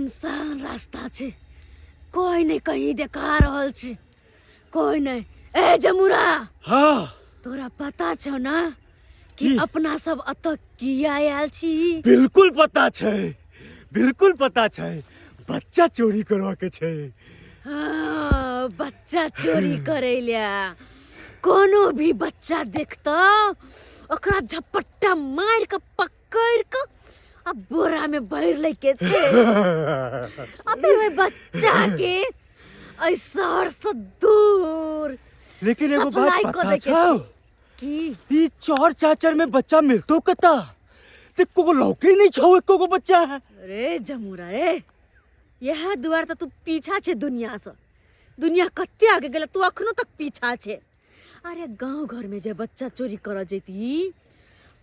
सुनसान रास्ता छै, कोई नहीं कहीं देखा रहल छै, कोई नहीं। ए जमुरा। हाँ। तोरा पता छौ ना कि की? अपना सब अतऽ किया आयल छी? बिल्कुल पता छै, बिल्कुल पता छै, बच्चा चोरी करवा के छै। हाँ, बच्चा चोरी करे ले कोनो भी बच्चा देखतौ ओकरा झपट्टा मार के पकड़ के आ बोरा में भर ले के छै आ फिर ओहि बच्चा के एहि शहर से दूर लेकिन एगो बात सप्लाई कऽ पता दैके छौ? छै। की? ई चौर चाचर में बच्चा मिलतो कता? ते को लौके नहीं छौ एको गो बच्चा। अरे जमुरा रे, यह दुआर तऽ तू पीछा छे दुनिया से, दुनिया कते आगे गेल तू अखनो तक पीछा छे। अरे गांव घर में जे बच्चा चोरी कर जैती,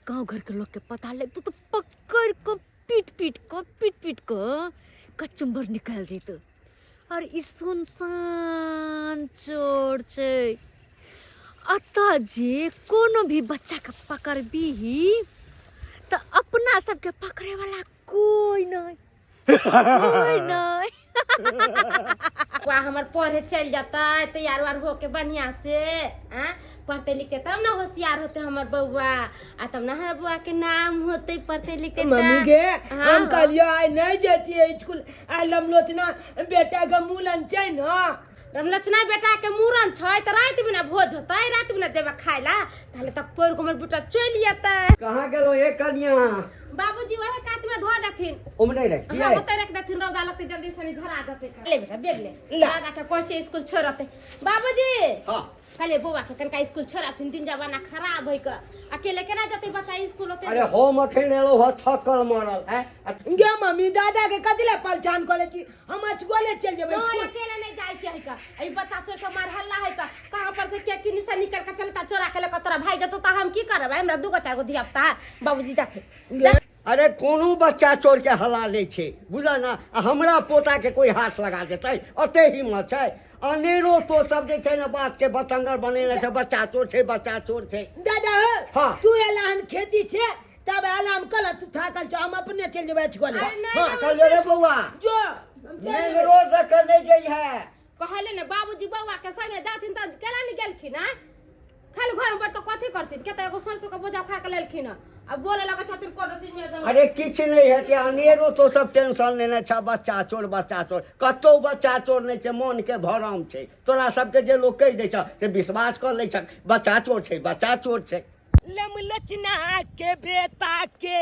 गांव घर के लोग के पता लगतो तो पकड़ को पीट पीट को पीट पीट को कचुम्बर निकाल देतो। और ई सुनसान चोर छै, अतः जे कोनो भी बच्चा के पकड़बीही तऽ अपना सबके पकड़े वाला कोई नहीं, कोई नहीं। बौआ हमर पढ़े चल जतै तैयार उयार होके बढ़िया से, आँ पढ़ते लिखते तब ना होशियार होते हमर बौआ, आ तब ना हमर बौआ के नाम होते पढ़ते लिखते तब। मम्मी गे, हाँ। हम कहलियो आइ नहीं जतियै स्कूल, आइ लमलोचना बेटा के मूलन छै ना। रमलोचना बेटा के मूड़न छै तऽ राति में ना भोज होतै, राति में ना जेबै खाय ला, ताहले तक पढ़ के हमर बेटा चलि जेतै। कहाँ गेलो ए कनिया? बाबूजी वही कात में धो देथिन। ओमे नहीं रख दिए? हाँ, ओतै रख देथिन, रौदा लगतै जल्दी से झरा देतै। ले बेटा बैग ले। ला। दादा के कहै छै स्कूल छोड़ते। बाबूजी। हाँ। कहले बौआ के कनका स्कूल छोड़थिन, दिन जमाना खराब होई के अकेले केना जेतै बच्चा स्कूल ओते? अरे हम अखन एलो ह थकल मरल हैं। गे मम्मी, दादा के कथी ला पहचान कऽ लै छी, हम अचगोले चलि जेबै नहीं, स्कूल। अकेले नहीं जाय छै का, ई बच्चा चोर के मार हल्ला है का, कहां पर से के किनी से निकल के चलता चोरा के लेके तोरा भाई जतो त हम की करबै, हमरा दूगो चार गो धिया पुता है, बाबूजी जाथे। गे। अरे कोनो बच्चा चोर के हला लै छै बुझल ना, आ हमरा पोता के कोई हाथ लगा देतै ओते हिम्मत छै। अनेरो तो सब जे छै ने बात के बतंगर बनेने छै, बच्चा चोर छै, बच्चा चोर छै। दादा हो, हाँ। तू एला हन खेती छै तब एला हम कल तू थाकल छौ, हम अपने चलि जेबै अचगोले। अरे नहीं, हाँ। नहीं, थाकल रे बौआ। जो, हम चलि मेन जेबै। रोड से के नहीं जइहे। कहले ने बाबूजी बौआ के संगे जाथिन त केना नहीं गेलखिन हैं? खाली घर में बैठ के कथी करथिन? के त एगो सरसों के बोझा फाड़ के लेलखिन हैं। अब बोले लगे छथिन कोनो चीज में एकदम। अरे किछु नहीं हेतै, अनेरो तो सब टेंशन लेने छ, बच्चा चोर बच्चा चोर, कतौ बच्चा चोर नहीं छै, मन के भरम छै। तोरा सबके जे लोग कहि दै छ से विश्वास कऽ लै छ, बच्चा चोर छै, बच्चा चोर छै। लमलचना के बेटा के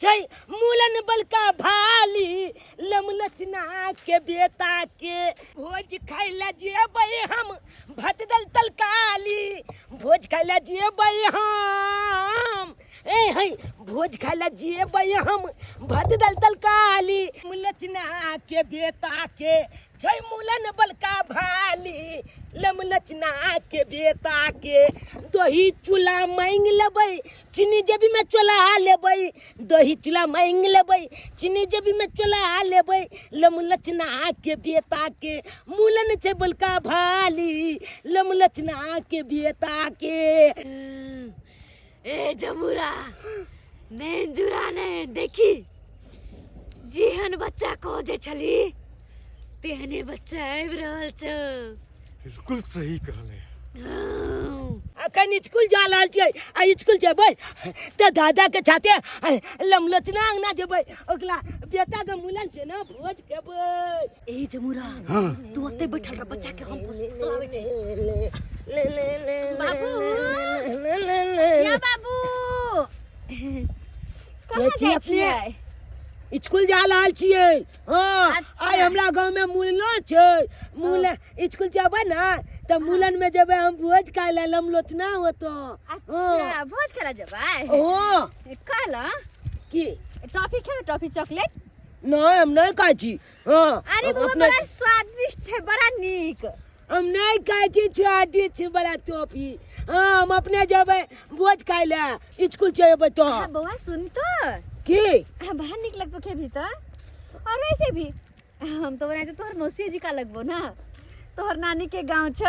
छै मूलन बलका भाली, लमलचना के बेटा के भोज खाय ला जेबै हम भात दल तलकाली, भोज खाय ला जेबै हम, ए है भोज खाय ला जेबै हम भात दल तलकाली। लमलचना के बेटा के छै मूलन बलका भाली, लमलचना के बेटा के दही चूल्हा मांगि लेबै चीनी जेबी में चोला लेबै, दही चूल्हा मांगि लेबै चीनी जेबी में चोला लेबै। लमलचना के बेटा के मूलन छै बलका भाली, लमलचना के बेटा के। ए जमुरा नैन जुरा ने देखी, जेहन बच्चा को जे छली तेहने बच्चा आबि रहल छौ। बिल्कुल सही कहले। हाँ। अखन स्कूल जा रहल छियै, आ स्कूल जेबै तऽ दादा के छाते लमलोचना अंगना जेबै, ओकरा बेटा के मुलन छै ने भोज खेबै। ए जमुरा, हाँ। तू ओते बैठल रह, बच्चा के हम फुसलाबै छी। ले, ले, ले, ले, बाबू। ले, ले, ले, या बाबू। कहाँ के छी जाइ अपने? छियै? स्कूल जा रहल छियै। हाँ, अच्छा। आइ हमरा गाँव में मूलनो छै, मूलन स्कूल जेबै ने तऽ मूलन में जेबै हम भोज खाय लए, लमलोचना होतो। अच्छा, भोज खाय लए जेबै? हाँ। काल? की? टॉफी खेबै? Toffee chocolate? नहीं, हम नहीं खाइ छी। हाँ, अरे हम बौआ, अपने बड़ा स्वादिष्ट है, बड़ा नीक। हम नहीं खाइ छी स्वादिष्ट बड़ा टॉफी। हाँ, हम अपने जेबै भोज खाय लए, स्कूल जेबै तो। हाँ, बौआ सुन तो। की? हाँ, बड़ा नीक लगतो खेबही तो। और वैसे भी हम तो बनाए तो तोहर मौसी जी का लगबो ना, तोहर नानी के गांव छ।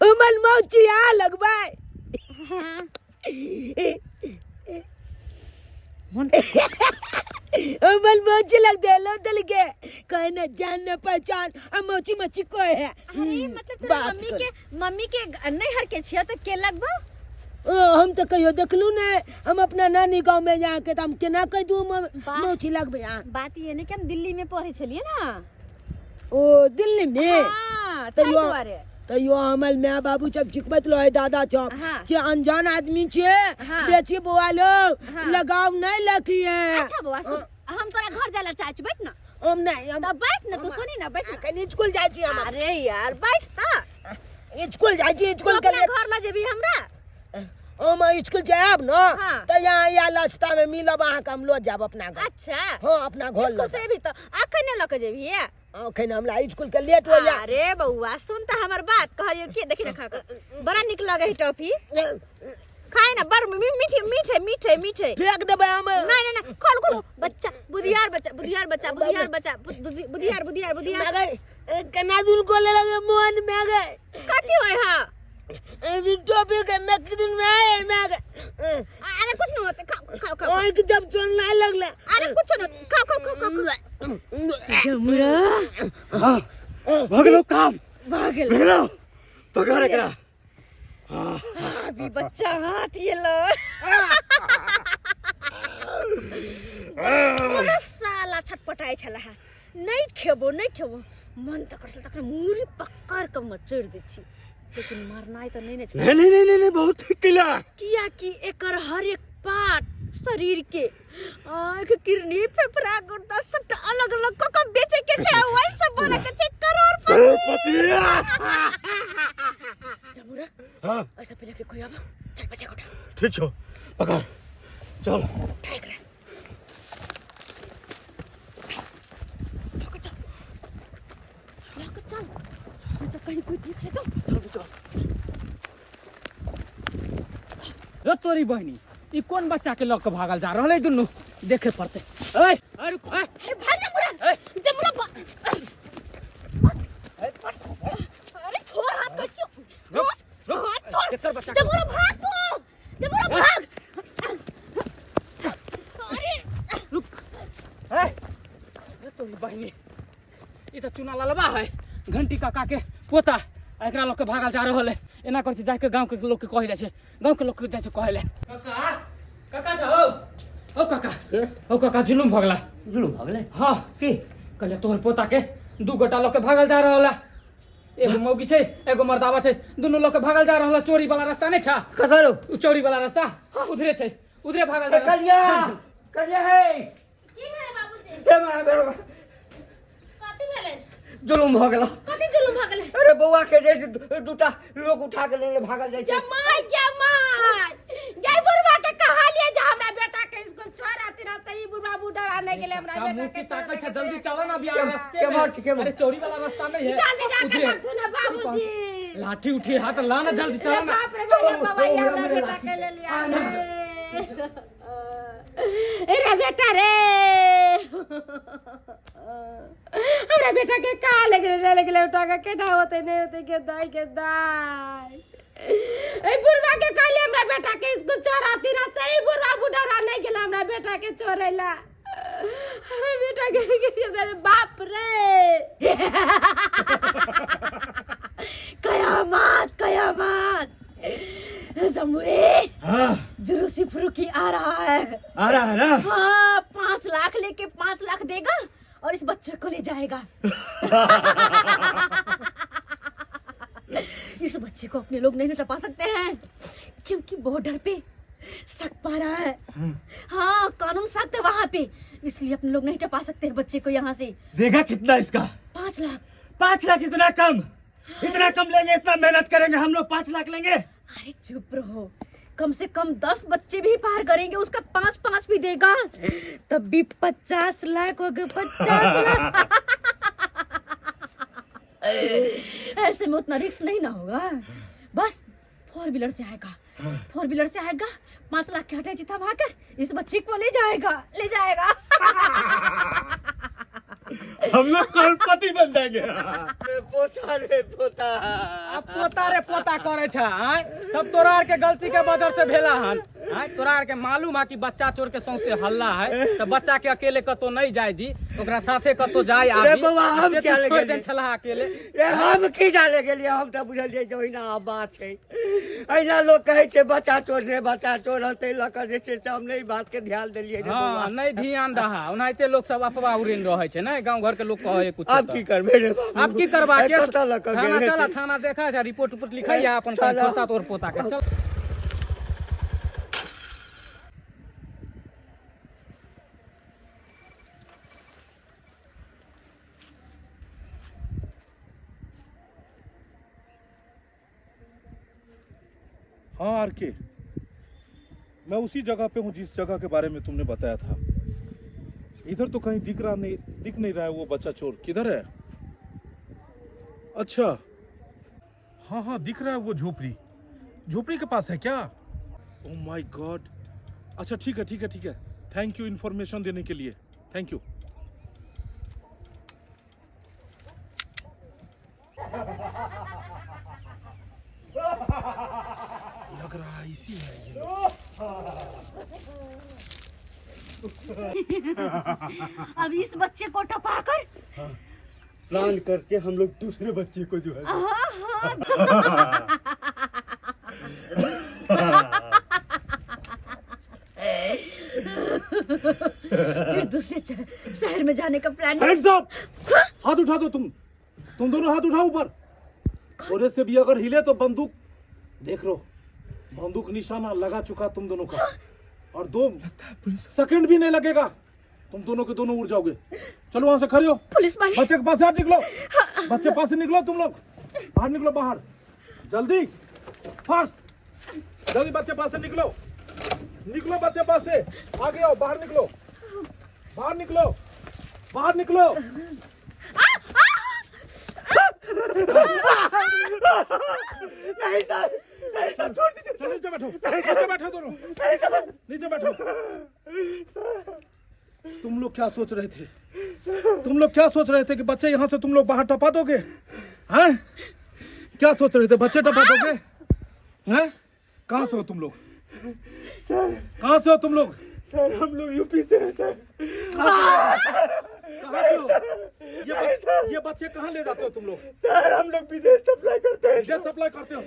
हमर मौसी आ लगबै। हाँ। हमर मोची लग देलो दल के कहे न जान न पहचान आ मोची मोची कोई है। अरे मतलब तोरा बात मम्मी कर। के मम्मी के नैहर के छियो त के लगबो? ओ, हम तो कहियो देखलू ने, हम अपना नानी गांव में जाके तो हम केना कह दू मौसी लगबे। हाँ। बात ये नहीं कि हम दिल्ली में पढ़े छलिए ना। ओ दिल्ली में? हाँ, ताहि तैयो दुआरे। तैयो हमर माय बाबू सब सिखबैत रहे दादा सब हाँ। जे अनजान आदमी छे हाँ। बेची बौआ लोग हाँ। लगाव नहीं लखिए। अच्छा बौआ सुन, हम तोरा घर जाला चाहे छी, बैठ ना। हम नहीं, हम त बैठ ना, तू सुनी ना, बैठ ना। कनी स्कूल जाइ छी हम। अरे यार बैठ त। स्कूल जाइ छी, तू स्कूल अपना के घर ला जेबी हमरा? हम स्कूल जायब न हाँ। त यहाँ या रास्ता में मिलब अहाँके, हम लऽ जायब अपना घर। अच्छा। हाँ अपना घर स्कूल लऽ से भी त अखन लऽ के जेबी? अखन हमरा स्कूल के लेट हो जा। अरे बौआ सुन त हमर बात, कहलियो के देखी ना खा के बड़ा निक लगे है टॉफी, खाए ना बड़ मीठे मीठे मीठे मीठे। फेंक देबै हम। नहीं नहीं नहीं, खोल खोल बच्चा, बुधियार बच्चा, बुधियार बच्चा, बुधियार बच्चा, बुधियार बुधियार बुधियार। मगर केना दुन को ले लगे मोहन में गए। कथी होय? हां टोपी के नक दिन में आए में गए। अरे कुछ नहीं होते, खाओ खाओ खाओ। ओए के जब चोन ना लगले। अरे कुछ नहीं, खाओ खाओ खाओ खाओ। जमुरा। हां भगलो काम भागल। भगलो पकड़ एकरा। अभी बच्चा हाथ ये लो। बड़ा साला छटपटाए छला है, नहीं खेबो नहीं खेबो मन त करसल तखन मूरी पकड़ के मचोड़ दै छी, लेकिन मरनाइ त नहीं ने छै। नहीं नहीं नहीं नहीं, बहुत ठीक केला। किया कि एकर हर एक पार्ट शरीर के आँख किडनी फेफड़ा गुर्दा सबटा अलग अलग क के बेचे के छै, वही सब बोले के छै करोड़पति। करोड़पति। जमुरा। हाँ। ऐसा पहले के कोई आवा, चल बच्चा को उठा। ठीक छो, पकड़ चल। उठा एकरा। लके चल, लके चल, नहीं तो कहीं कोई देख ले तो। चल चल। रो तोरी बहिनी, ई कोन बच्चा के लऽ के भागल जा रहल है? दुनू देखे पड़ते। ए अरे रुक, ए। अरे भाग जमुरा, जमुरा अरे छोड़ हाथ को, चुप। रुक, रुक। हाथ छोड़। केकर बच्चा के? जमुरा भाग तू, जमुरा भाग। अरे रुक। ए रे तोरी बहिनी, ई तऽ चुना ललबा है, घंटी काका के पोता, आ एकरा लऽ के भागल जा रहल है। एना करै छै जाके गाँव के लोग के कहै जाइ छै, गाँव के लोग के जाइ छै कहै लए। काका, काका छौ? ओ काका, ओ काका, जुलुम भऽ गेला। जुलुम भऽ गेलै? हाँ। की कहलियै तोहर पोता के दू गोटा लऽ के भागल जा रहल है, एगो मौगी छै एगो मर्दावा छै, दुनू लऽ के भागल जा रहल है। चोरी वाला रास्ता नहीं छा? कतऽ रौ? उ चोरी वाला रास्ता उधरे छै, उधरे भागल जा रहल। करिया करिया है। की भेलै बाबूजी? हे मारा बेरो। कथी भेलै? जुलुम भऽ गेल। कथी जुलुम भऽ गेलै? अरे बौआ के जे दूटा लोग उठा के लेने भागल जाइ छै। जमाई जमाई गई बुढ़वा के कहा लिया जे हमरा बेटा के स्कूल छोड़ आती रहते, ई बुढ़वा बुढ़ा नहीं गेले हमरा का बेटा मुंह के की ताकत छै, जल्दी चलो ना बियाह रास्ते में। केम्हर छै, केम्हर? अरे चोरी वाला रास्ता नहीं है, जल्दी जाके उधरे। देखथु ना बाबूजी। लाठी उठी हाथ ला ना, जल्दी चलो ना। बाप रे बाप, बाबा ये हमरा बेटा के ले लिया रे। रे बेटा रे, हमरा बेटा के का लग रे लग गेलै उठा के केना होते नहीं होते के दाई के दाई। ए बुढ़वा के कहले हमरा बेटा के स्कूल छोड़ाती रहते, ई बुढ़वा बुढ़ौरा नहीं गेला हमरा बेटा के छोड़ैला। हमरा बेटा के अरे बाप रे। कयामत कयामत जमुरे। हाँ। जुलूसी फुरुकी आ रहा है। आ रहा है ना? हाँ, 5 लाख लेके 5 लाख देगा और इस बच्चे को ले जाएगा। इस बच्चे को अपने लोग नहीं टपा सकते हैं क्योंकि बॉर्डर पे सख्त पा रहा है। हाँ कानून सख्त है वहाँ पे, इसलिए अपने लोग नहीं टपा सकते हैं बच्चे को यहाँ से। देगा कितना इसका? 5 लाख। 5 लाख? इतना कम? इतना कम लेंगे? इतना मेहनत करेंगे हम लोग, 5 लाख लेंगे? अरे चुप रहो, कम से कम 10 बच्चे भी पार करेंगे, उसका 5-5 भी देगा तब भी 50 लाख हो गए, 50 लाख। ऐसे में उतना रिस्क नहीं ना होगा। बस 4 व्हीलर से आएगा, 4 व्हीलर से आएगा, 5 लाख के हटे चिता भाकर इस बच्चे को ले जाएगा, ले जाएगा। हम लोग करोड़पति बन जाएंगे। पोता रे पोता। अब पोता रे पोता करे छा, आय? सब तोरा आर के गलती के वजह से भेला हन। आँय तोरा आर के मालूम है कि बच्चा चोर के सौंसे हल्ला है तऽ बच्चा के अकेले कतौ नहीं जाय दी, ओकरा साथे कतौ जाय आबी। रे बौआ, हम से तू किया ले छोड़ि गेलियै? देने छलह अकेले। रे हम की जाने गेलियै, हम तऽ बुझलियै जे ओहिना बात छै, एहिना लोक कहै छै बच्चा चोर छै, बच्चा चोर है, ताहि लऽ कऽ जे छै से हम नहि बात के ध्यान देलियै रे बौआ। हँ नहि ध्यान दहा, ओनाहिते लोक सब अफवाह उड़ेने रहै छै ने, गाँव घर के लोक कहै कुछ। आब की करबै रे बाबू? आब की करबा? ए, केस कतऽ लऽ कऽ थाना गेल चल, हेतै? थाना देखा छै, रिपोर्ट उपोर्ट लिखैया अपन चल। पोता तोर पोता के चल। हाँ are के, मैं उसी जगह पे हूँ जिस जगह के बारे में तुमने बताया था। इधर तो कहीं दिख रहा नहीं, दिख नहीं रहा है वो बच्चा चोर किधर है? अच्छा हाँ हाँ दिख रहा है, वो झोपड़ी, झोपड़ी के पास है क्या? ओ my God, अच्छा ठीक है ठीक है ठीक है, thank you information देने के लिए, thank you. लग रहा है इसी है ये लोग। अब इस बच्चे को टपा कर प्लान करके हम लोग दूसरे बच्चे को जो है। हाँ। फिर दूसरे शहर में जाने का प्लान। हैंड्स अप, हाथ उठा दो तुम दोनों हाथ उठाओ ऊपर। थोड़े से भी अगर हिले तो बंदूक देख लो, बंदूक निशाना लगा चुका तुम दोनों का, और 2 सेकंड भी नहीं लगेगा, तुम दोनों के दोनों उड़ जाओगे। चलो वहां से खड़े हो। पुलिस वाले। बच्चे के पास से हाथ निकलो, बच्चे पास से निकलो, तुम लोग बाहर निकलो, बाहर जल्दी, फास्ट, जल्दी बच्चे पास से निकलो, निकलो बच्चे पास से, आगे आओ, बाहर निकलो, बाहर निकलो, बाहर निकलो। नहीं सर, नहीं सर, छोड़ दीजिए। चलो नीचे बैठो, नीचे बैठो दोनों, नीचे बैठो। तुम लोग क्या सोच रहे थे? तुम लोग क्या सोच रहे थे कि बच्चे यहाँ से तुम लोग बाहर टपा दोगे? हैं, क्या सोच रहे थे, बच्चे टपा दोगे? हैं, कहाँ से हो तुम लोग? सर। कहाँ से हो तुम लोग? सर, हम लोग यूपी से हैं सर। कहाँ से हो? ये बच्चे कहाँ ले जाते हो तुम लोग? सर, हम लोग विदेश सप्लाई करते हैं। विदेश सप्लाई करते हो?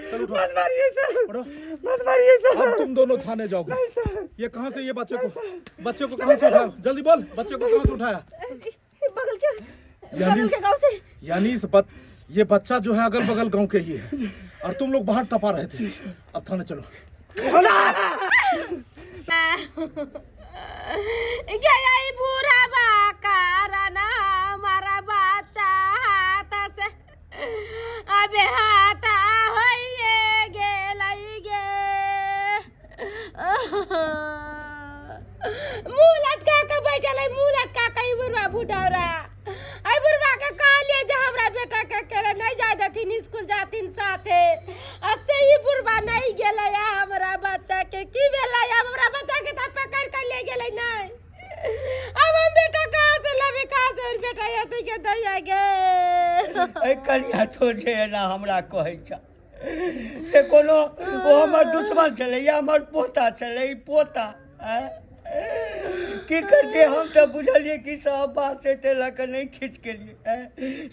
चलो उठो। मत मारिए सर। उठो। मत मारिए सर। अब तुम दोनों थाने जाओगे। ये कहाँ से, ये बच्चे को कहाँ से उठाया? जल्दी बोल, बच्चे को कहाँ से उठाया? बगल के यानी बगल के गांव से। यानी ये बच्चा जो है अगल बगल गांव के ही है और तुम लोग बाहर टपा रहे थे। अब थाने चलो। गया ई बूढ़ा बा कारण हमारा बच्चा हाथ से अबे हाथ होइए गेलै गे। मुँह लटका के बैठल है, मुँह लटका के ई बुढ़वा बुढ़ौरा। एहि बुढ़वा के कहलिए जे हमरा बेटा के अकेले नहीं जाय देथिन, स्कूल जाथिन साथे, आ से ई बुढ़वा नहीं गेलै। आ हमरा बच्चा के की भेलै? आब हमरा बच्चा के तऽ पकड़ के ले गेलै। नहीं, अब हम बेटा कहाँ से लेबै? कहाँ से हमर बेटा एतै के दैया गे? एहि कनिया, तो जे एना हमरा कहै छ से कोनो ओ हमर दुश्मन छलै या हमर पोता छलै? ई पोता आँय? की करतियै, हम तऽ बुझलियै कि सब बात छै, ताहि लऽ कऽ नहि खींच केलियै आँय?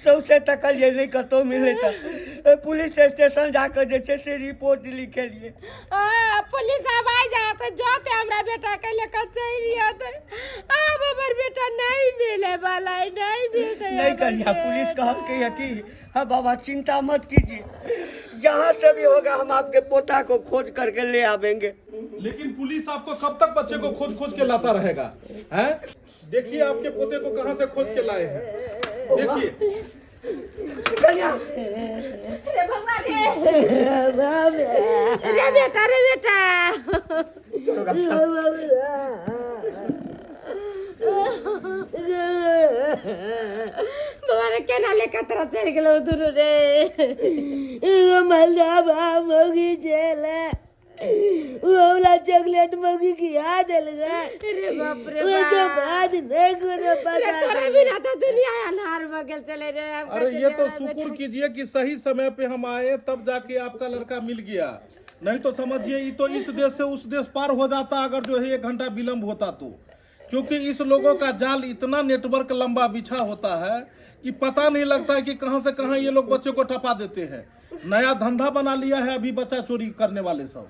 सौँसे तकलियै, नहि कतहु मिलै तऽ पुलिस स्टेशन जा कऽ जे छै से रिपोर्ट लिखेलियै। आ, पुलिस आब आ जा से जोते हमरा बेटा के लेकर चलि आते। आब हमर बेटा नहीं मिले वाला है, नहीं मिलते नहीं हमर कन्या, पुलिस बेटा। कहलकै है कि हाँ बाबा, चिंता मत कीजिए, जहाँ से भी होगा हम आपके पोता को खोज करके ले आवेंगे। लेकिन पुलिस आपको कब तक बच्चे को खोज खोज के लाता रहेगा, हैं? देखिए, आपके पोते को कहाँ से खोज के लाए हैं, देखिए। कन्या। रे भगवान रे, रे बेटा, रे बेटा। बाबा रे, केना लेकर तोरा चलि गेलौ दुनू रे? एगो मालदा मौगी छलै, ओला चॉकलेट मौगी खिया। देलकै। रे बाप रे ओहिके बाप। बाद नहि कोनो रे पता। तोरा बिना तो दुनिया अन्हार भ गेल चले रे। हम अरे कैसे ये तो जेबै शुक्र बेटा? कीजिए कि सही समय पे हम आए, तब जाके आपका लड़का मिल गया, नहीं तो समझिए ये तो इस देश से उस देश पार हो जाता अगर जो है 1 घंटा विलंब होता तो, क्योंकि इस लोगों का जाल इतना नेटवर्क लंबा बिछा होता है कि पता नहीं लगता है कि कहाँ से कहाँ ये लोग बच्चे को टपा देते हैं। नया धंधा बना लिया है अभी बच्चा चोरी करने वाले सब,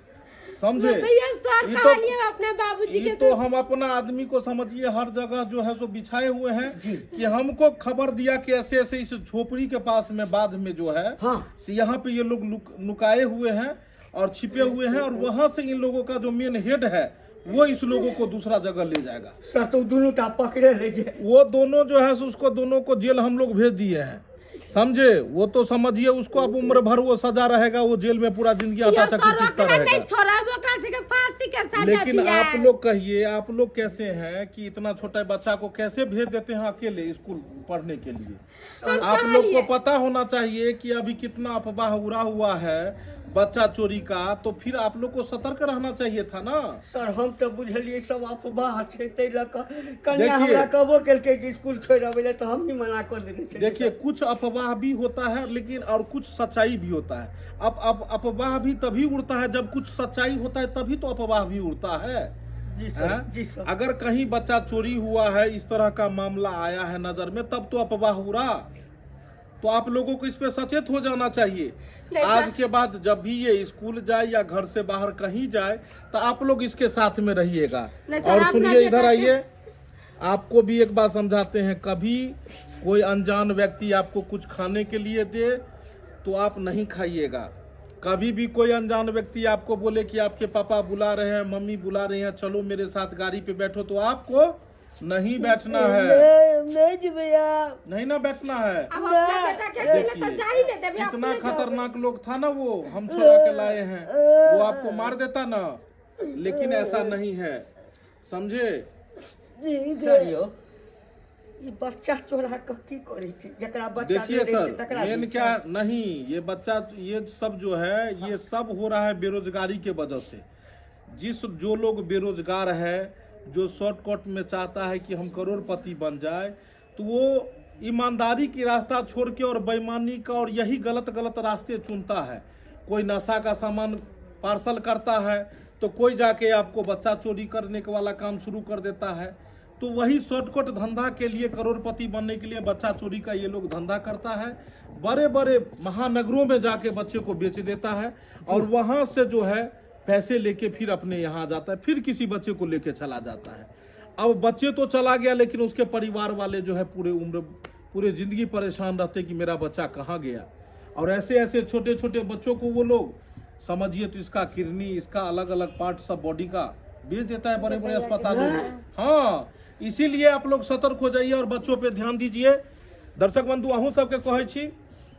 समझे? भैया सर ये तो- कहलिए अपना बाबूजी ये के। तो हम अपना आदमी को समझिए हर जगह जो है सो बिछाए हुए हैं कि हमको खबर दिया कि ऐसे ऐसे इस झोपड़ी के पास में बाद में जो है, हाँ। से यहाँ पे ये लोग नुकाए हुए हैं और छिपे हुए हैं, और वहां से इन लोगों का जो मेन हेड है वो इस लोगों को दूसरा जगह ले जाएगा। सर, तो दुनू टा पकड़े ले जे। वो दोनों जो है सो उसको दोनों को जेल हम लोग भेज दिए हैं, समझे? वो तो समझिए उसको अब उम्र भर वो सजा रहेगा, वो जेल में पूरा जिंदगी आटा यो चक्की सर पीसता ओकरा नहीं रहेगा। छोड़ब, ओकरा से के फांसी के सजा लेकिन दिया। आप लोग कहिए, आप लोग कैसे हैं कि इतना छोटा बच्चा को कैसे भेज देते हैं अकेले स्कूल पढ़ने के लिए? आप लोग को पता होना चाहिए कि अभी कितना अफवाह उड़ा हुआ है बच्चा चोरी का, तो फिर आप लोग को सतर्क रहना चाहिए था ना। सर, हम तऽ बुझलियै सब अफवाह छै, ताहि लऽ कऽ कन्या देखिए। हमरा कहबो केलकै कि स्कूल छोड़ि अबै लए, तऽ हमही मना कऽ देने छलियै। देखिए, कुछ अफवाह भी होता है लेकिन और कुछ सच्चाई भी होता है। अब अफवाह भी तभी उड़ता है जब कुछ सच्चाई होता है, तभी तो अफवाह भी उड़ता है। जी सर। हैं? जी सर। अगर कहीं बच्चा चोरी हुआ है, इस तरह का मामला आया है नजर में, तब तो अफवाह उड़ा। तो आप लोगों को इस पे सचेत हो जाना चाहिए। नहीं आज सर। के बाद जब भी ये स्कूल जाए या घर से बाहर कहीं जाए तो आप लोग इसके साथ में रहिएगा। नहीं सर, और अपना सुनिए, इधर बेटा के- आइए, आपको भी एक बात समझाते हैं, कभी कोई अनजान व्यक्ति आपको कुछ खाने के लिए दे तो आप नहीं खाइएगा। कभी भी कोई अनजान व्यक्ति आपको बोले कि आपके पापा बुला रहे हैं, मम्मी बुला रहे हैं, चलो मेरे साथ गाड़ी पे बैठो, तो आपको नहीं बैठना है। नहि, नहि जेबै आब। नहीं ना बैठना है। अब अपना बेटा के अकेले तो जा ही नहीं देबे। कितना अपने जाओ। खतरनाक लोग था ना वो, हम छोड़ा के लाए हैं, वो आपको मार देता ना, लेकिन ऐसा नहीं है, समझे? सर यौ, ई बच्चा चोरा कऽ की करै छै? जकरा बच्चा देखिए नहि रहै छै सर, तकरा मेन दै छै। क्या नहीं, ये बच्चा ये सब जो है ये सब हो रहा है बेरोजगारी के वजह से। जिस जो लोग बेरोजगार है, जो शॉर्टकट में चाहता है कि हम करोड़पति बन जाए, तो वो ईमानदारी की रास्ता छोड़ के और बेईमानी का और यही गलत गलत रास्ते चुनता है। कोई नशा का सामान पार्सल करता है तो कोई जाके आपको बच्चा चोरी करने के वाला काम शुरू कर देता है। तो वही शॉर्टकट धंधा के लिए, करोड़पति बनने के लिए बच्चा चोरी का ये लोग धंधा करता है। बड़े बड़े महानगरों में जाके बच्चे को बेच देता है और वहाँ से जो है पैसे लेके फिर अपने यहाँ आ जाता है, फिर किसी बच्चे को लेके चला जाता है। अब बच्चे तो चला गया लेकिन उसके परिवार वाले जो है पूरे उम्र पूरे जिंदगी परेशान रहते कि मेरा बच्चा कहाँ गया। और ऐसे ऐसे छोटे छोटे बच्चों को वो लोग समझिए तो इसका किडनी, इसका अलग अलग पार्ट सब बॉडी का बेच देता है बड़े बड़े अस्पतालों में। हाँ, इसीलिए आप लोग सतर्क हो जाइए और बच्चों पे ध्यान दीजिए। दर्शक बंधु, अहूँ सबके कहै छी,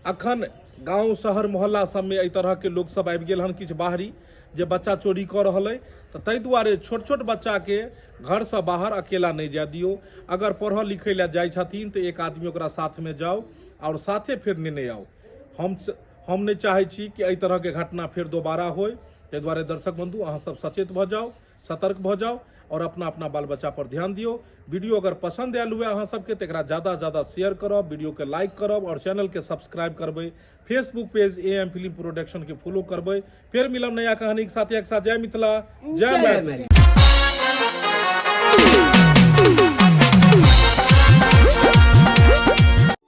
अखन गाँव शहर मोहल्ला सबमे एहि तरहके लोक सब आबि गेल हन किछु बाहरी जे बच्चा चोरी कऽ रहल अइ, तऽ ताहि दुआरे छोट छोट बच्चाके घरसँ बाहर अकेला नहि जाय दियौ। अगर पढ़ऽ लिखै लए जाइ छथिन तऽ एक आदमी ओकरा साथमे जाउ आओर साथे फेर नेने आउ। हम नहि चाहै छी कि एहि तरहके घटना फेर दोबारा होय। ताहि दुआरे दर्शक बंधु, अहाँ सब सचेत भऽ जाउ, सतर्क भऽ जाउ और अपना अपना बाल बच्चा पर ध्यान दियौ। वीडियो अगर पसंद आयल हुए अहाँ सबके तऽ एकरा ज़्यादा ज़्यादा शेयर करब, वीडियो के लाइक करब और चैनल के सब्सक्राइब करबै। Facebook page A M film production के फॉलो करबै। फेर मिलब नया कहानी के साथ, एक साथ। जय मिथिला, जय मैथिली।